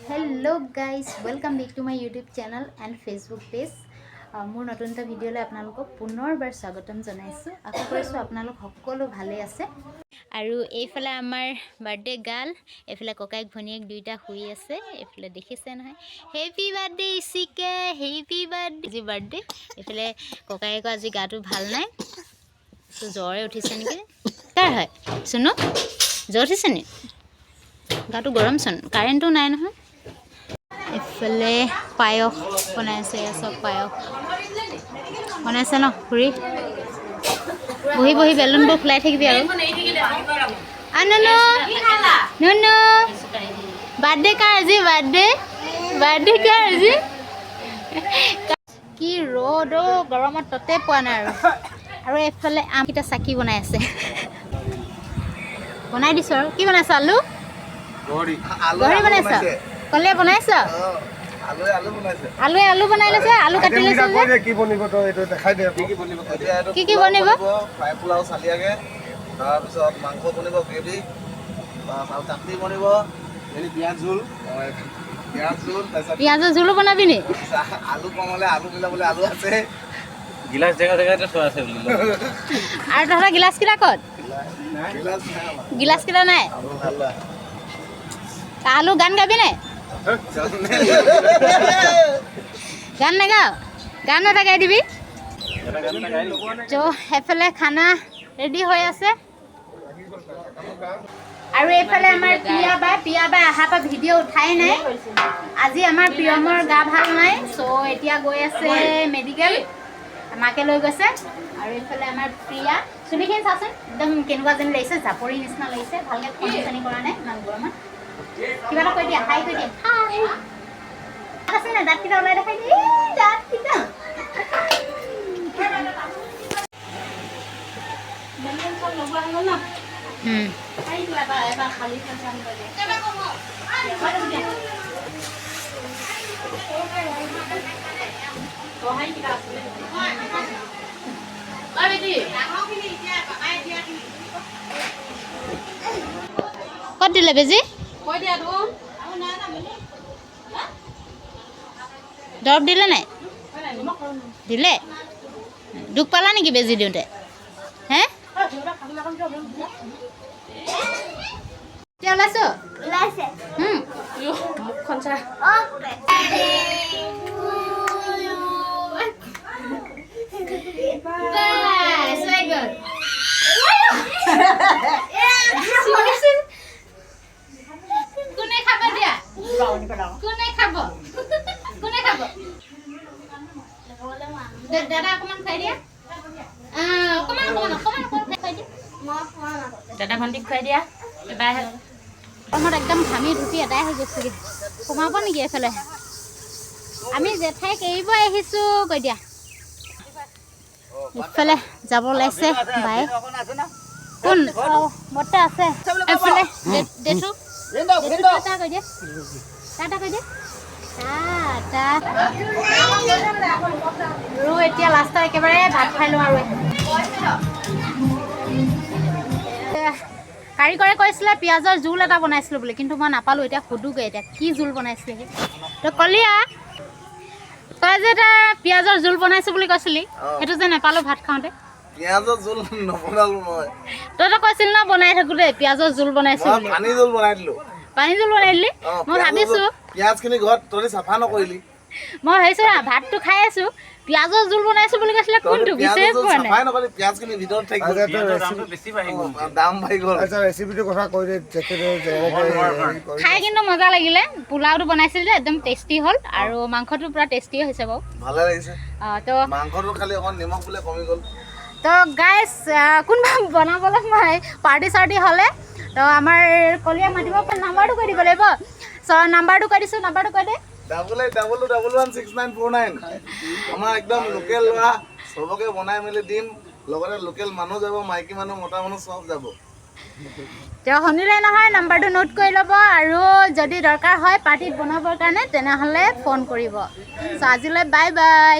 Hello guys, welcome back to my YouTube channel and Facebook page. মোৰ নতুন এটা ভিডিঅ'লৈ আপোনালোকক পুনৰবাৰ স্বাগতম জনাইছোঁ। আশা কৰিছোঁ আপোনালোক সকলো ভালেই আছে। আৰু এইফালে আমাৰ বাৰ্থডে গাৰ্ল, এইফালে ককায়েক ভনীয়েক দুয়োটা শুই আছে। এইফালে দেখিছে নহয়? হেপী বাৰ্থডে ইচিকে, হেপী বাৰ্থডে। আজি বাৰ্থডে। এইফালে ককায়েকৰ আজি গাটো ভাল নাই, তো জ্বৰে উঠিছে নেকি? কাৰ হয় চুনু? জ্বৰ উঠিছে নি? গাটো গৰমচোন, কাৰেণ্টটো নাই নহয়। এইফালে পায়স বনাই আছে। এয়া চব পায়স বনাইছে ন? খুৰী, বহি বহি বেলুনবোৰ ফুলাই থাকিবি। আৰু নুনু, নুনু, বাৰ্থডে কাৰ আজি? বাৰ্থডে, বাৰ্থডে কাৰ আজি? কি ৰ'দ অ', গৰমত ততে পোৱা নাই। আৰু আৰু এইফালে আমকেইটা চাকি বনাই আছে, বনাই দিছোঁ। আৰু কি বনাইছ? আলু গহৰি বনাইছ? কলে বনাইছ? আলুৱে আলু বনাই লৈছে, আলু কাটি লৈছে যে। কি বনিব তই এইটো দেখাই দে আকৌ। কি বনিব? এতিয়া এইটো কি কি বনিব? ফ্ৰাই পোলাও চালিয়াকে, তাৰপিছত মাংস বনিব গ্ৰেভি, আৰু চাটনি বনিব, হেৰি পিঁয়াজ জোল, পিঁয়াজ জোল, তাৰপিছত পিঁয়াজৰ জোলো বনাবি নি? আলু কম হ'লে আলু মিলাবলৈ আলু আছে। গিলাচ জেগা জেগাতে থোৱা আছে বুলি। আৰু তহঁতৰ গিলাচকেইটা ক'ত? গিলাচ নাই আমাৰ। গিলাচকেইটা নাই? আলু ভাল লোৱা। আলু গান গাবি নাই? গান নাগাও? গান এটা গাই দিবি। ত' সেইফালে খানা ৰেডি হৈ আছে। আৰু এইফালে আমাৰ প্ৰিয়া বাই, প্ৰিয়া বাই অহাৰ পৰা ভিডিঅ' উঠাই নাই। আজি আমাৰ প্ৰিয়মৰ গা ভাল নাই, চ' এতিয়া গৈ আছে মেডিকেল, মাকে লৈ গৈছে। আৰু এইফালে আমাৰ প্ৰিয়া, চুলিখিনি চাচোন, একদম কেনেকুৱা যেন লাগিছে, জাপৰি নিচিনা লাগিছে। ভালকৈ ফণি চনি কৰা নাই ইমান গৰমত। কিবা এটা কৈ দিয়া, হাই কৈ দিয়া। হাই আছে নাই? দাঁতকেইটা ওলাই দেখাই দিয়ে। এই দাঁতকেইটা। ক'ত দিলে বেজি? দৰৱ দিলে নাই? দিলে। দুখ পালা নেকি বেজি দিওঁতে? হে, এতিয়া ওলাইছ? ওলাইছে। মুখখন চা। অ'কে। বাছ, হৈ গ'ল। কোনে খাব দিয়া? কোনে খাব? কোনে খাব? দাদা, অকণমান খুৱাই দিয়া। অকণমান, অকণমান, অকণমান, অকণমান খুৱাই দিয়া। মই খোৱা নাপাওঁ। দাদা ভণ্টিক খুৱাই দিয়া এবাৰ। গৰমত একদম ঘামি ধুপি এদাই হৈ গৈছেগৈ। সোমাব নেকি এইফালে? আমি জেঠাইক এৰিব আহিছোঁ কৈ দিয়া। ইফালে যাব ওলাইছে বাই। কোন? অঁ, বৰ্তা আছে এইফালে। জেঠু, জেঠু, টাটা কৈ দিয়া, টাটা কৈ দিয়া, টাটা। আৰু এতিয়া লাষ্টত একেবাৰে ভাত খাই লওঁ। আৰু কাৰিকৰে কৈছিলে পিঁয়াজৰ জোল এটা বনাইছিলোঁ বুলি, কিন্তু মই নাপালোঁ। এতিয়া সোধোগৈ এতিয়া কি জোল বনাইছিলে সি। তো কলীয়া, তই যে এটা পিঁয়াজৰ জোল বনাইছোঁ বুলি কৈছিলি, সেইটো যে নাপালোঁ ভাত খাওঁতে। পিঁয়াজৰ জোল নবনালো মই। তই তো কৈছিল ন বনাই থাকোঁতে পিঁয়াজৰ জোল বনাইছোঁ মই বুলি। পানী জোল বনাই দিলো। পানী জোল বনাই দিলি? অ, মই পিঁয়াজৰ ভাবিছোঁ পিঁয়াজখিনি ঘৰত তহঁতি চাফা নকৰিলি। মই ভাবিছোঁ না, ভাতটো খাই আছোঁ, পিঁয়াজৰ জোল বনাইছোঁ বুলি কৈছিলে, তহঁতি কোনটো পিঁয়াজৰ বিচাৰি জোল পোৱা নাই। চাফাই নকৰিলি, পিঁয়াজখিনি ভিতৰত থাকি গ'ল। আচ্ছা, তই পিঁয়াজৰ ৰেচিপি দামটো বেছি বাঢ়ি গ'ল। অ, দাম বাঢ়ি গ'ল। আচ্ছা, ৰেচিপিটোৰ কথা কৈ দে, তেখেতে যেনেকৈ হেৰি কৰি। খাই কিন্তু মজা লাগিলে। পোলাওটো বনাইছিল যে একদম টেষ্টি হ'ল আৰু মাংসটো পূৰা টেষ্টি হৈছে বাৰু। ভালে লাগিছে। তো মাংসটো খালি অকণ নিমখ বোলে কমি গ'ল। তো গাইজ, কোনোবা বনাবলৈ মই পাৰ্টি চাৰ্টি হ'লে তো আমাৰ কলীয়া মাতিব। নাম্বাৰটো কৈ দিব লাগিব। চ' নাম্বাৰটো কৈ দিছোঁ, নাম্বাৰটো কৈ দে। 8822116949। আমাৰ একদম লোকেল ল'ৰা, চবকে বনাই মেলি দিম। লগতে লোকেল মানুহ যাব, মাইকী মানুহ, মতা মানুহ চব যাব। তেওঁ শুনিলে নহয়? নাম্বাৰটো নোট কৰি ল'ব আৰু যদি দৰকাৰ হয় পাৰ্টিত বনাবৰ কাৰণে, তেনেহ'লে ফোন কৰিব। চ' আজিলৈ বাই বাই।